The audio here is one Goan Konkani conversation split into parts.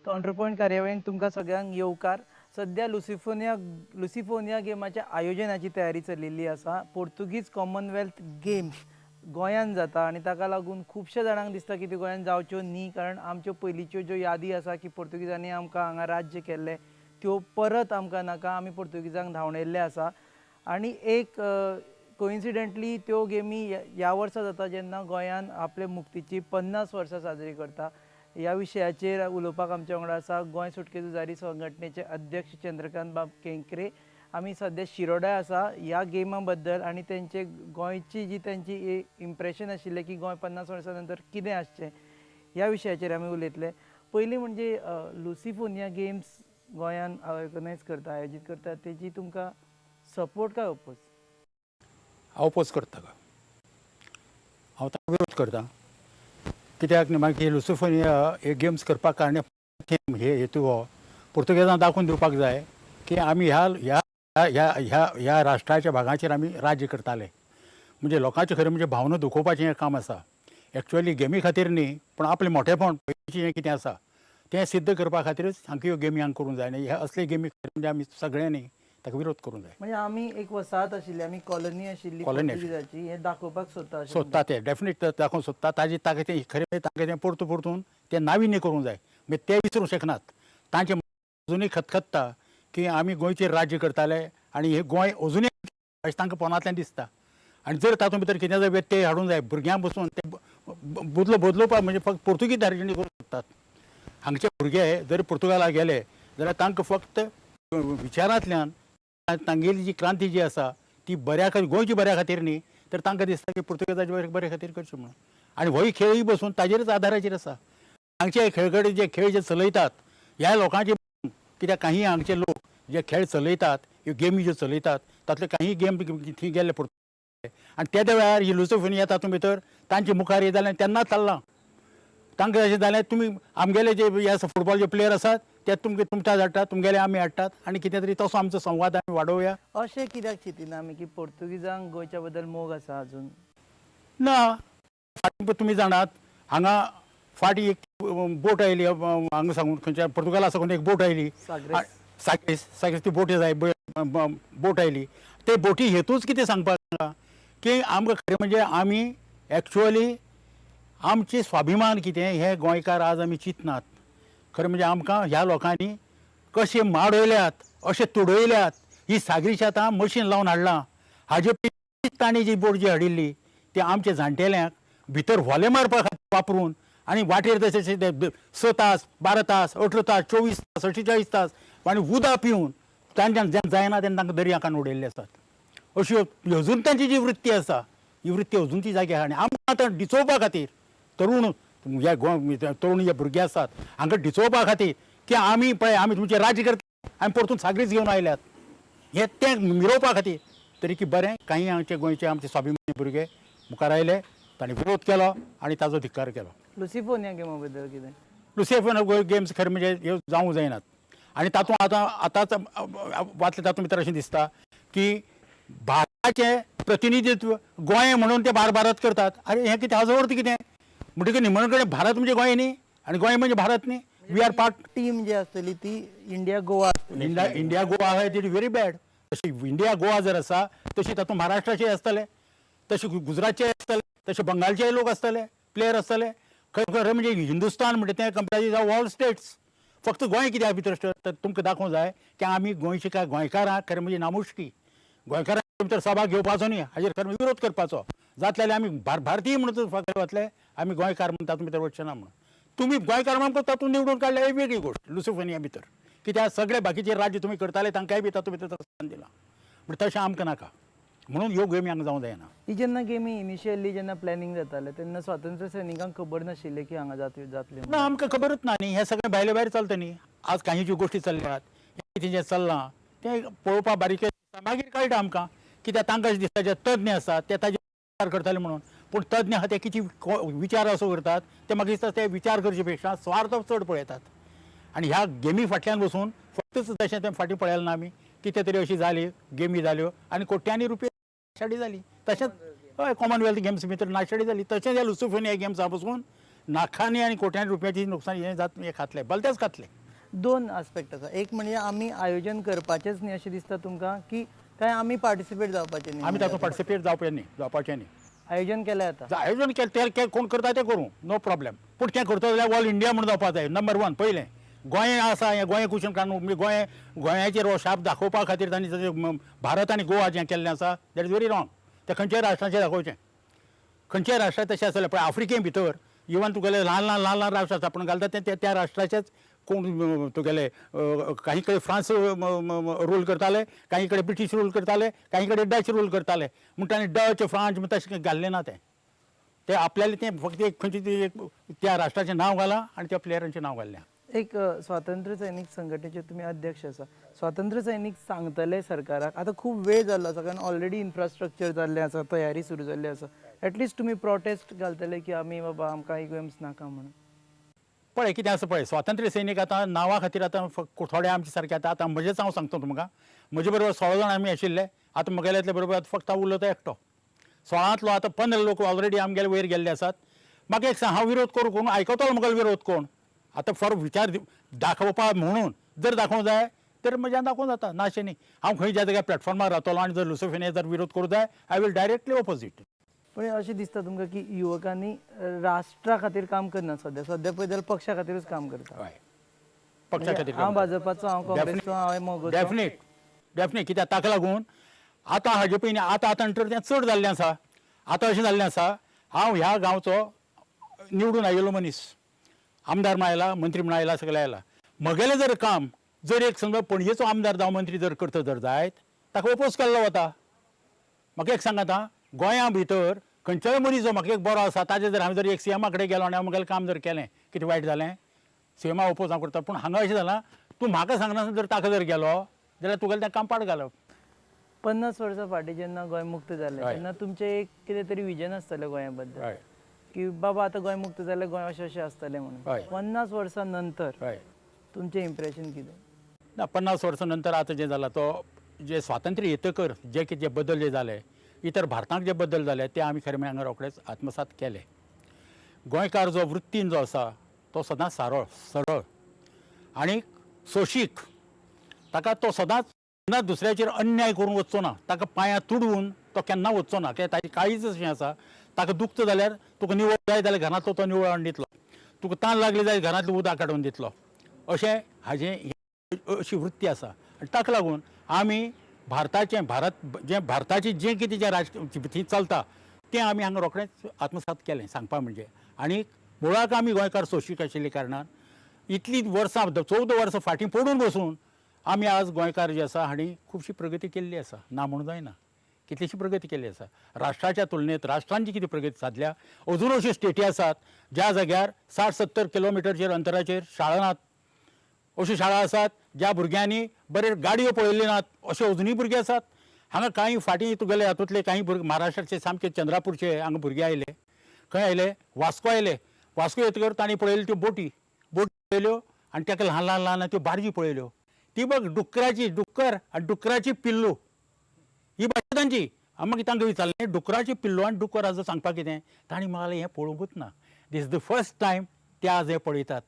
काउंटरपॉयंट कार्यावळीन तुमकां सगळ्यांक येवकार. सद्या लुसिफोनिया लुसिफोनिया गेमाच्या आयोजनाची तयारी चलिल्ली आसा. पोर्तुगीज कॉमनवेल्थ गेम्स गोंयांत जाता आनी ताका लागून खुबश्या जाणांक दिसता की त्यो गोंयांत जावच्यो न्ही, कारण आमच्यो पयलींच्यो ज्यो यादी आसा की पोर्तुगीजांनी आमकां हांगा राज्य केल्लें त्यो परत आमकां नाका, आमी पोर्तुगीजांक धांवडयल्ले आसा. आनी एक कोइन्सिडंटली त्यो गेमी ह्या वर्सा जाता जेन्ना गोंयान आपले मुक्तीची 50 वर्सां साजरी करता. ह्या विशयाचेर उलोवपाक आमच्या वांगडा आसा गोंय सुटके झुजारी संघटनेचे अध्यक्ष चंद्रकांत बाब केंकरे. आमी सद्या शिरोड्या आसा. ह्या गेमा बद्दल आनी तेंचे गोंयची जी तेंची इम्प्रेशन आशिल्लें की गोंय 50 वर्सां नंतर कितें आसचें ह्या विशयाचेर आमी उलयतले. पयलीं म्हणजे लुसिफोनिया गेम्स गोंयान ऑर्गनायज करता, आयोजीत करता, तेजी तुमकां सपोर्ट काय ओपोज? हांव ओपोज करता ताका, हांव ताका विरोध करता. कित्याक न्ही, मागीर लुसिफोनिया हे गेम्स करपाक कारण हे हेतू हो पुर्तुगेजांक दाखोवन दिवपाक जाय की आमी ह्या ह्या ह्या ह्या ह्या राष्ट्राच्या भागाचेर आमी राज्य करताले. म्हणजे लोकांचें खरें म्हणजे भावना दुखोवपाचें हें काम आसा. एक्चुअली गेमी खातीर न्ही, पूण आपलें मोठेपण पयलींचें जें कितें आसा तें सिद्ध करपा खातीरच सामक्यो ह्यो गेमी हांगा करूंक जाय. आनी ह्या असले गेमी खरें म्हणजे आमी सगळ्यांनी ताका विरोध करूंक जाय. म्हणजे आमी एक वसाहत आशिल्ली, आमी कॉलनी आशिल्ली कॉलनी. पोर्तुगीजाची, हें दाखोवपाक सोदता अशें? सोदता ते डेफिनेट दाखोवंक सोदता. ताजे ताका तें खरें म्हणजे तांकां तें परतून परतून तें नाविन्य करूंक जाय. मागीर ते विसरूंक शकनात. तांचे अजुनूय खतखत्ता की आमी गोंयचेर राज्य करताले आनी हें गोंय अजुनूय अशें तांकां पोनांतल्यान दिसता. आनी जर तातूंत भितर कितें जर व्यत्यय हाडूंक जाय भुरग्यां बसून ते बदलो बदलोवपाक म्हणजे फक्त पोर्तुगीज धार्जिणी करूंक शकतात. हांगचे भुरगे जर पुर्तुगाला गेले जाल्यार तांकां फक्त विचारांतल्यान तांगेली जी क्रांती जी आसा ती बऱ्या खातीर, गोंयची बऱ्या खातीर न्ही, तर तांकां दिसता की पुर्तुगेजाचे बऱ्या खातीर करची म्हणून. आनी होय खेळूय बसून ताजेरच आदाराचेर आसा. हांगचे खेळगडे जे खेळ जे चलयतात ह्या लोकांचे, कित्याक काही हांगचे लोक जे खेळ चलयतात, ह्यो गेमी ज्यो चलयतात तातले काही गेम थंय गेल्ले पुर्तुगेज. आनी तेद्या वेळार ही लुसोफोनिया तातूंत भितर तांचे मुखार हे जालें तेन्नाच चल्लां. तांकां अशें जालें, तुमी आमगेले जे हे आसा फुटबॉल जे प्लेयर आसात ते तुमकां तुमकां धाडटात, तुमगेले आमी हाडटात आनी कितें तरी तसो आमचो संवाद आमी वाडोवया. अशें कित्याक चिंतिना आमी की पोर्तुगीजांक गोंयच्या बद्दल मोग आसा अजून? ना, फाटीं तुमी जाणात हांगा फाटीं एक बोट आयली हांगा साकून, खंयच्या पुर्तुगाला साकून एक बोट आयली. साग्रेस. साग्रेस, साग्रेस ती बोटी जाय बोट आयली. ते बोटी हेतूच कितें सांगपाक की आमकां खरें म्हणजे आमी एक्चुअली आमची स्वाभिमान कितें हे गोंयकार आज आमी चिंतनात. खरें म्हणजे आमकां ह्या लोकांनी कशें माडयल्यात, अशें तुडयल्यात. ही सागरीची आतां मशीन लावन हाडलां. हाजे पयलीं तांणी जी बोट जी हाडिल्ली ती आमच्या जाणटेल्यांक भितर व्होले मारपा खातीर वापरून आनी वाटेर तशें ते 6 तास, 12 तास, 18 तास, 24 तास, 48 तास आनी उदक पिवन तांच्यान जेन्ना जायना तेन्ना तांकां दर्याक उडयल्ले आसात. अश्यो अजून तांची जी वृत्ती आसा ही वृत्ती अजून ती जागी आहा. आनी आमकां आतां डिचोवपा खातीर तरुण ह्या गोंय तरुण जे भुरगे आसात हांकां डिचोवपा खातीर की आमी पळय आमी तुमचें राज्य करता, आमी परतून सागरीच घेवन आयल्यात, हें तें मिरोवपा खातीर. तरी की बरें काही आमचे गोंयचे आमचे स्वाभिमानी भुरगे मुखार आयले, तांणी विरोध केलो आनी ताजो धिक्कार केलो. लुसिफोनिया गेमा बद्दल कितें? लुसिफोनिया गेम्स खरें म्हणजे ह्यो जावंक जायनात. आनी तातूंत आतां आतांच वाचलें तातूंत भितर अशें दिसता की भारताचें प्रतिनिधित्व गोंय म्हणून ते भारत करतात. आरे हें कितें, हाजो अर्थ कितें? म्हणटकीर निमणे कडेन भारत म्हणजे गोंय न्ही आनी गोंय म्हणजे भारत न्ही. We are part. Team जी आसतली ती इंडिया गोवा आसतली. इंडिया इंडिया गोवा आहा it very bad. तशी इंडिया गोवा जर आसा तशी तातूंत महाराष्ट्राचे आसतले, तशी गुजरातचे आसतले, तशे बंगालचेय लोक आसतले, प्लेयर आसतले. खरें खरें म्हणजे हिंदुस्तान म्हणटा तें कंप्रायज ऑफ ऑल स्टेट्स. फक्त गोंय कित्याक भितर तर तुमकां दाखोवंक जाय की आमी गोंयचे काय गोंयकारांक खरें म्हणजे नामुष्की, गोंयकारां भितर सभा घेवपाचो न्ही, हाजेर खरें विरोध करपाचो. जातले जाल्यार आमी भारतीय म्हणून फकत वतले, आमी गोंयकार म्हणून तातूंत भितर वचचे ना म्हणून. तुमी गोंयकार म्हणून तातूंत निवडून काडले ही वेगळी गोश्ट लुसोफोनिया भितर. कित्याक सगळे बाकीचे राज्य तुमी करताले तांकांय बी तातूंत भितर स्थान दिलां. पूण तशें आमकां नाका म्हणून ह्यो गेमी हांगा जावंक जायना. ही जेन्ना गेमी इनिशियली जेन्ना प्लॅनिंग जातालें तेन्ना स्वातंत्र्य सैनिकांक खबर नाशिल्लें की हांगा जातलें? ना, आमकां खबरूच ना न्ही. हें सगळें भायले भायर चलता न्ही. आज काही ज्यो गोश्टी चल्ल्यात, कितें जें चल्लां तें पळोवपा बारीक मागीर कळटा आमकां. कित्याक तांकां दिसता जे तज्ञ आसात ते ताजे विचार करताले म्हणून, पूण तज्ञ आहा ते कितें विचार असो करतात ते म्हाका दिसता ते विचार करचे पेक्षा स्वार्थ चड पळयतात. आनी ह्या गेमी फाटल्यान बसून फक्तच तशें तें फाटीं पळयलें ना आमी कितें तरी अशी जाली गेमी जाल्यो आनी कोट्यांनी रुपया नाशाडी जाली. तशेंच हय कॉमनवेल्थ गेम्स भितर नाशाडी जाली. तशेंच ह्या लुसोफोनिया गेम्सां पसून लाखांनी आनी कोट्यांनी रुपयाची नुकसान हें जात हें खातले, भलतेच खातले. दोन आस्पेक्ट आसा. एक म्हणजे आमी आयोजन करपाचेंच न्ही अशें दिसता तुमकां की काय आमी पार्टिसिपेट जावपाचें न्ही? आमी तातूंत पार्टिसिपेट जावपाचें न्ही, जावपाचें न्ही. आयोजन केलें आतां. आयोजन केलें तें तें कोण करता तें करूं, नो प्रॉब्लेम. पूण तें करतलो जाल्यार ऑल इंडिया म्हूण जावपा जाय नंबर वन. पयलें गोंय आसा, हें गोंय कुशीन काडून म्हणजे गोंय गोंयाचेर हो शाप दाखोवपा खातीर तांणी जशें भारत आनी गोवा जें केल्लें आसा that is very wrong. तें खंयच्याय राष्ट्राचेर दाखोवचें, खंयच्याय राष्ट्राक तशें आसलें. पळय आफ्रिके भितर इवन तुगेले ल्हान ल्हान ल्हान ल्हान राष्ट्र आसा पूण घालता ते त्या राष्ट्राचेच कोण तुगेले काही कडेन फ्रांस रूल करताले, काही कडेन ब्रिटीश रूल करताले, काही कडेन डच रूल करताले. म्हूण तांणी डच फ्रांस म्हण तशें घाल्लें ना. तें ते आपल्याले तें फक्त एक खंयची ती एक त्या राष्ट्राचें नांव घालां आनी त्या प्लेयरांचें नांव घाल्लें. एक स्वातंत्र्य सैनीक संघटनेचे तुमी अध्यक्ष आसा. स्वातंत्र्य सैनीक सांगतले सरकाराक आतां खूब वेळ जाल्लो आसा, कारण ऑलरेडी इन्फ्रास्ट्रक्चर जाल्लें आसा, तयारी सुरू जाल्ली आसा. एटलिस्ट तुमी प्रोटेस्ट घालतले की आमी बाबा आमकां ही गेम्स नाका म्हणून? पळय कितें आसा पळय, स्वातंत्र्य सैनीक आतां नांवा खातीर आतां फक्त थोडे आमचे सारके आतां आतां म्हजेच हांव सांगता तुमकां, म्हजे बरोबर 16 जाण आमी आशिल्ले. आतां म्हगेल्यांतले बरोबर आतां फक्त हांव उरलो तो एकटो. 16तलो आतां 15 लोक ऑलरेडी आमगेले वयर गेल्ले आसात. म्हाका एक सांग, हांव विरोध करूं कोण आयकतलो म्हगेलो विरोध कोण? आतां फॉर विचार दाखोवपा म्हणून जर दाखोवंक जाय तर म्हज्यान दाखोवंक जाता, ना अशें न्ही. हांव खंय ज्या जाग्यार प्लॅटफॉर्मार रावतलो आनी जर लुसोफिनिया जर विरोध करूं जाय I will directly opposite. पण अशें दिसता तुमकां की युवकांनी राष्ट्रा खातीर काम करना सद्या? सद्या पळय जाल्यार पक्षा खातीरूच काम करता. हय, पक्षा खातीर. हांव भाजपाचो, हांव काँग्रेसचो, हांव मगोचो. Definite definite. कित्याक ताका लागून आतां हाजे पयलीं आतां आतां तर तें चड जाल्लें आसा. आतां अशें जाल्लें आसा, हांव ह्या गांवचो निवडून आयिल्लो मनीस, आमदार म्हण आयला, मंत्री म्हण आयला, सगळें आयला. म्हगेलें जर काम जर एक समजा पणजेचो आमदार जावं मंत्री जर करता जर जायत ताका ओपोज केल्लो वता. म्हाका एक सांग, आतां गोंया भितर खंयचोय मनीस जो म्हाका एक बरो आसा ताजेर जर हांवें जर एक सीएमा कडेन गेलो आनी हांवें म्हगेलें काम जर केलें कितें वायट जालें? सीएमा ओपोज हांव करता. पूण हांगा अशें जालां, तूं म्हाका सांगनासतना जर ताका जर गेलो जाल्यार तुगेलें तें काम पाड घालप. 50 वर्सां फाटीं जेन्ना गोंय मुक्त जालें तेन्ना तुमचें एक कितें तरी विजन आसतलें गोंया बद्दल की बाबा आतां गोंय मुक्त जालें, गोंय अशें अशें आसतलें म्हणून. 50 वर्सां नंतर तुमचें इम्प्रेशन कितें? ना, 50 वर्सां नंतर आतां जें जालां तो जे स्वातंत्र्य येतकर जे कितें बदल जे जाले, इतर भारतांत जे बदल जाले ते आमी खरें म्हळ्यार हांगा रोखडेच आत्मसात केले. गोंयकार जो वृत्तीन जो आसा तो सदांच सारळ सरळ आनी सोशीक. ताका तो सदांच केन्ना दुसऱ्याचेर अन्याय करूंक वचचो ना, ताका पांयां तुडवून तो केन्ना वचचो ना. कित्याक ताजी काळीज अशें आसा, ताका दुखता जाल्यार तुका निवळ जाय जाल्यार घरांतलो तो निवळ हाडून दितलो, तुका तान लागली जाल्यार घरांतलें उदक काडून दितलो. अशें हाजें अशी वृत्ती आसा. आनी ताका लागून आमी भारताचें भारत जें भारताचें जें कितें जें राज थंय चलता तें आमी हांगा रोखडेंच आत्मसात केलें सांगपा म्हणजे. आनी मुळाक आमी गोंयकार सोशीक आशिल्ल्या कारणान इतलीं वर्सां 14 वर्सां फाटीं पडून बसून आमी आज गोंयकार जे आसा हांणी खुबशी प्रगती केल्ली आसा, ना म्हणून जायना. कितलीशी प्रगती केल्ली आसा राष्ट्राच्या तुलनेत. राष्ट्रान जी कितें प्रगती सादल्या, अजून अश्यो स्टेटी आसात ज्या जाग्यार 60-70 किलोमिटरचेर अंतराचेर शाळा नात. अश्यो शाळा आसात ज्या भुरग्यांनी बरे गाडयो पळयल्यो नात, अशे अजुनूय भुरगे आसात. हांगा कांय फाटीं तुगेले हातूंतले कांय भुरगे महाराष्ट्राचे सामके चंद्रापूरचे हांगा भुरगे आयले. खंय आयले? वास्को आयले. वास्को येतकर तांणी पळयल्यो त्यो बोटी, बोटी पळयल्यो आनी ताका ल्हान ल्हान ल्हान त्यो बार्जी पळयल्यो. ती बघ डुकराची, डुकर आनी डुकराची पिल्लू ही भाशा तांची. हांव मागीर तांकां विचारलें, डुकराची पिल्लू आनी डुकर हाजो सांगपाक कितें? तांणी म्हणलें हें पळोवंकूच ना, this the first time ते आज हें पळयतात.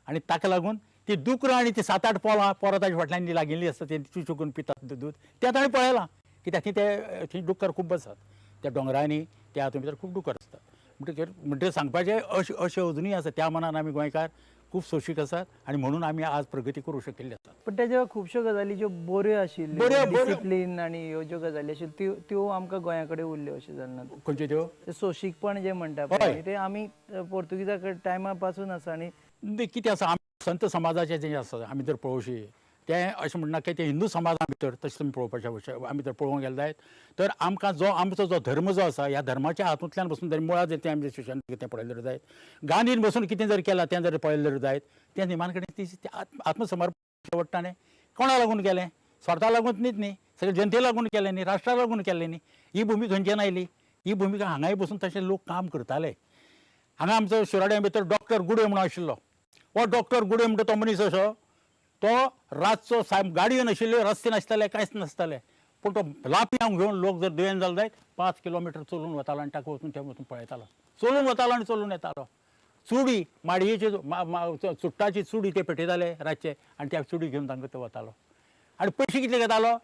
आनी ताका लागून ती डुकरां आनी ती 7-8 पोरां पोरां ताच्या फाटल्यान जी लागिल्लीं आसता ती चुचून पितात दूद, तें ताणें पळयलां. कित्याक थंय ते थंय डुकर खूब आसात त्या दोंगरांनी, त्या हातूंत भितर खूब डुकर आसतात. म्हणटकीर म्हणटकीर सांगपाचें अशें अशें अजुनूय आसा. त्या मनान आमी गोंयकार खूब सोशीक आसात आनी म्हणून आमी आज प्रगती करूंक शकिल्ले आसात. पण तेज्या खुबश्यो गजाली ज्यो बऱ्यो आशिल्ल्यो, बऱ्यो, बऱ्यो. डिसिप्लीन आनी ह्यो ज्यो गजाली आशिल्ल्यो त्यो त्यो आमकां गोंया कडेन उरल्यो अशें जालें ना? खंयच्यो त्यो? ते सोशीकपण जें म्हणटा पळय तें आमी पोर्तुगिजा कडेन टायमा पासून आसा. आनी कितें आसा, आमी संत समाजाचें जें आसा आमी जर पळोवशी तें अशें म्हणना की तें हिंदू समाजा भितर तशें तुमी पळोवपाचें. आमी जर पळोवंक गेले जायत तर आमकां जो आमचो जो धर्म जो आसा ह्या धर्माच्या हातूंतल्यान बसून जर मुळां जर तें आमचें शिक्षण तें पळयलें जर जायत, गांधीन बसून कितें जर केलां तें जर पळयलें जर जायत, तें निमान कडेन ती आत्मसमर्पण शेवट ताणें कोणा लागून केलें? स्वार्था लागून न्हीच न्ही, सगळे जनते लागून केलें न्ही, राष्ट्रा लागून केलें न्ही. ही भुमिका खंयच्यान आयली? ही भुमिका हांगाय बसून तशे लोक काम करताले. हांगा आमचो शिरोड्या भितर डॉक्टर गुडे म्हणून आशिल्लो. हो डॉक्टर गुडे म्हणटा तो मनीस असो, तो रातचो सायब गाडयो नाशिल्ल्यो, रस्ते नासताले, कांयच नासताले, पूण तो लापयांव घेवन लोक जर दुयेंत जालो जायत 5 किलोमिटर चलून वतालो आनी ताका वचून थंय वचून पळयतालो. चलून वतालो आनी चलून येतालो. चुडी माडयेची चुट्टाची चुडी ते पेटयताले रातचे आनी त्या चुडी घेवन तांकां तो वतालो. आनी पयशे कितले घेतालो?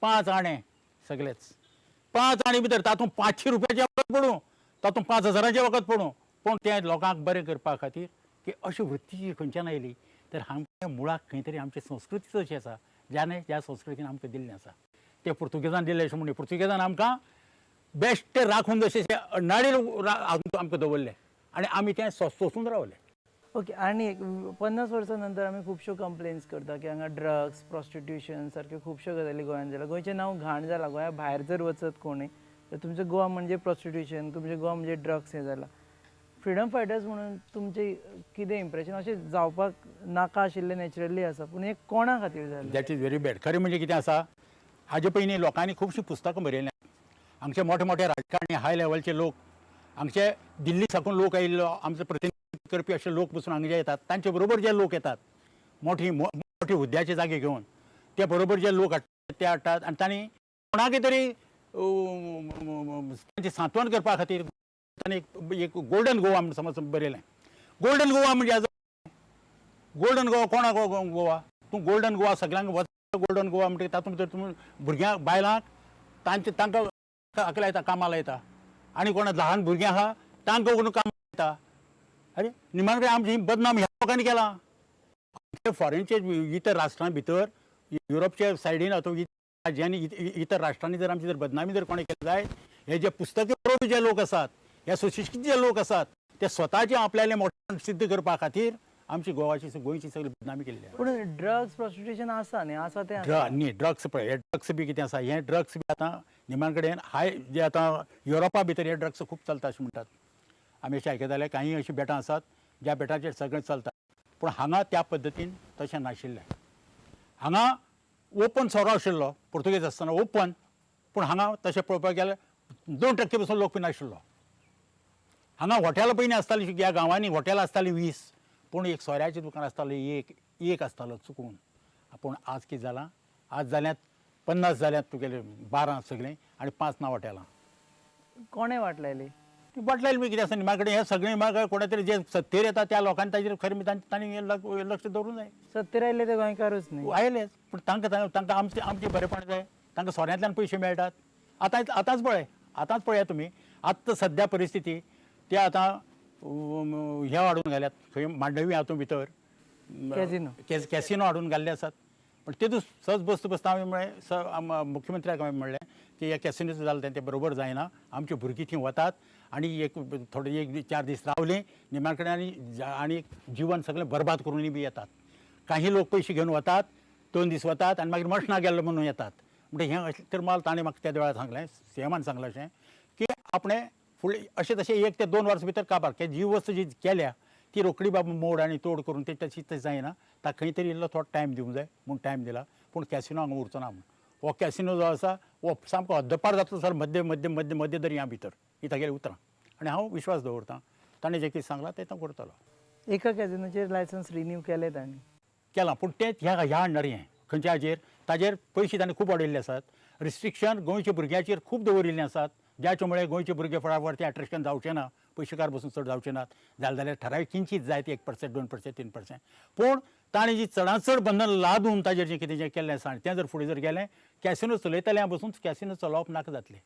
5 आणे सगळेच. 5 आणे भितर तातूंत 500 रुपयाचें वखद पडूं, तातूंत 5000चें वखद पडूं, पूण तें लोकांक बरें करपा खातीर की अशी वृत्ती खंयच्यान आयली तर आमच्या मुळाक खंय तरी आमची संस्कृतीच अशी आसा, ज्याने ज्या संस्कृतीन आमकां दिल्लें आसा. ते पुर्तुगेजान दिल्लें अशें म्हणून पुर्तुगेजान आमकां बेश्ट राखून जशें नाडीर आमकां दवरलें आनी आमी तें सोंसून रावले. ओके, आनी एक 50 वर्सां नंतर आमी खुबश्यो कंप्लेन्स करता की हांगा ड्रग्स, प्रोस्टिट्यूशन सारक्यो खुबश्यो गजाली गोंयांत जाला, गोंयचें नांव घाण जालां. गोंया भायर जर वचत कोणूय तर तुमचें गोवा म्हणजे प्रोस्टिट्यूशन, तुमचें गोवा म्हणजे ड्रग्स हें जालां. फ्रिडम फायटर्स म्हणून तुमचें कितें इम्प्रेशन? अशें जावपाक नाका आशिल्लें नॅचरली आसा, पूण हें कोणा खातीर जालें? That is very bad. खरें म्हणजे कितें आसा, हाजे पयलीं लोकांनी खुबशीं पुस्तकां बरयल्यां. हांगचे मोठे मोठे राजकारणी, हाय लेवलचे लोक, हांगचे दिल्ली साकून लोक आयिल्लो, आमचो प्रतिनिधित्व करपी अशे लोक पसून हांगा जे येतात, तांचे बरोबर जे लोक येतात मोठी मोठी हुद्द्याचे जागे घेवन, ते बरोबर जे लोक हाडटात ते हाडटात आनी तांणी कोणाकय तरी तांची सांत्वन करपा खातीर तांणी एक गोल्डन गोवा म्हूण समज बरयलें. गोल्डन गोवा म्हणजे आज गोल्डन गोवा कोणाक गोवा? तूं गोल्डन गोवा सगळ्यांक वच गोल्डन गोवा म्हणटकीर तातूंत भितर तुमी भुरग्यांक, बायलांक तांचे तांकां अकला येता, कामाक लायता, आनी कोणा ल्हान भुरगीं आहा तांकां व्हरून कामाक लायता. अरे निमाण कडेन आमची बदनाम ह्या लोकांनी केला. फॉरेनचे इतर राष्ट्रां भितर, युरोपच्या सायडीन अथवा राज्यांनी, इतर राष्ट्रांनी जर आमची जर बदनामी जर कोणें केली जायत, हे जे पुस्तकां बरोवपी जे लोक आसात, हे सुशिक्षीत जे लोक आसात, ते स्वताचे आपल्याले मोठे सिद्ध करपा खातीर आमची गोवाची, गोंयची सगळी बदनामी केल्ली आसा. पूण ड्रग्स प्रोस्टिट्यूशन आसा न्ही, आसा तें आसा. न्ही ड्रग्स पळय, हे ड्रग्स बी कितें आसा, हे ड्रग्स बी आतां निमाण कडेन हाय जे आतां युरोपा भितर हे ड्रग्स खूब चलता अशें म्हणटात. आमी अशें आयकताले कांय अशीं बेटां आसात ज्या बेटाचेर सगळें चलता, पूण हांगा त्या पद्दतीन तशें नाशिल्लें. हांगा ओपन सोरो आशिल्लो पुर्तुगेज आसतना ओपन, पूण हांगा तशें पळोवपाक गेल्यार 2% पसून लोक पिनाशिल्लो. हांगा हॉटेलां पयलीं आसतालीं, ह्या गांवांनी हॉटेलां आसतालीं 20, पूण एक सोऱ्याचें दुकान आसतालें एक आसतालो चुकून. पूण आज कितें जालां, आज जाल्यात 50 जाल्यात तुगेले 12 सगळीं आनी 5 ना हॉटेलां. कोणें वाट लायली? वाट लायली म्हणजे कितें आसा, निमा कडेन हें सगळें म्हाका कोणा तरी जे सत्तेर येता त्या लोकांनी ताजेर खरें म्हणजे तांणी लक्ष दवरूंक जाय. सत्तेर आयिल्ले ते गोंयकारूच न्ही. आयलेच, पूण तांकां तांकां आमचें आमचें बरेपण जाय, तांकां सोऱ्यांतल्यान पयशे मेळटात. आतां आतांच पळय, आतांच पळया तुमी, आत्तां सद्या परिस्थिती ते आतां हे हाडून घाल्यात खंय मांडवी हातूंत भितर कॅसिनो. कॅसिनो हाडून घाल्ले आसात. पण तेतून सहज बसता बसता हांवें म्हणलें, मुख्यमंत्र्याक हांवें म्हणलें की हे कॅसिनोचें जालें तें बरोबर जायना, आमची भुरगीं थंय वतात आनी एक थोडे एक 4 दीस रावलीं निमाण कडेन आनी आनी जिवन सगळें बरबाद करूनय बी येतात. काही लोक पयशे घेवन वतात, 2 दीस वतात आनी मागीर मशणा गेल्लो म्हणून येतात. म्हणजे हें अशें तर माल ताणें म्हाका त्या वेळार सांगलें, सीएमान सांगलें अशें की आपणें फुडलें अशें तशें 1 ते 2 वर्सां भितर काबार की जी वस्त जी केल्या ती रोखडी बाबा मोड आनी तोड करून ती तशी तशी जायना, ताका खंय तरी इल्लो थोडो टायम दिवंक जाय म्हूण टायम दिला. पूण कॅसिनो हांगा उरचो ना म्हूण, हो कॅसिनो जो आसा हो सामको हद्दपार जातलो सर, मध्य मध्य मध्य मध्य दर्या भितर, ही तागेली उतरां आनी हांव विश्वास दवरतां ताणें जें कितें सांगलां तें हांव करतलो. एका कॅसिनोचेर लायसन्स रिन्यू केलें तांणी? केलां, पूण तें ह्या ह्या अंडर हें खंयच्या हाजेर ताजेर पयशे ताणें खूब वाडयल्ले आसात. रिस्ट्रिक्शन गोंयच्या भुरग्यांचेर खूब दवरिल्लें आसात, ज्याचे मुळे गोंयचे भुरगे फळाफळ ते एट्रेक्शन जावचें ना, पयशेकार बसून चड जावचे नात, जालें जाल्यार ठरावीक किंचीत जाय ती 1%, 2%, 3%. पूण ताणें जी चडांत चड बंधन लादून ताजेर जें कितें जें केल्लें आसा आनी तें जर फुडें जर गेलें, कॅसिनो चलयतल्या बसून कॅसिनो चलोवप नाका जातलें.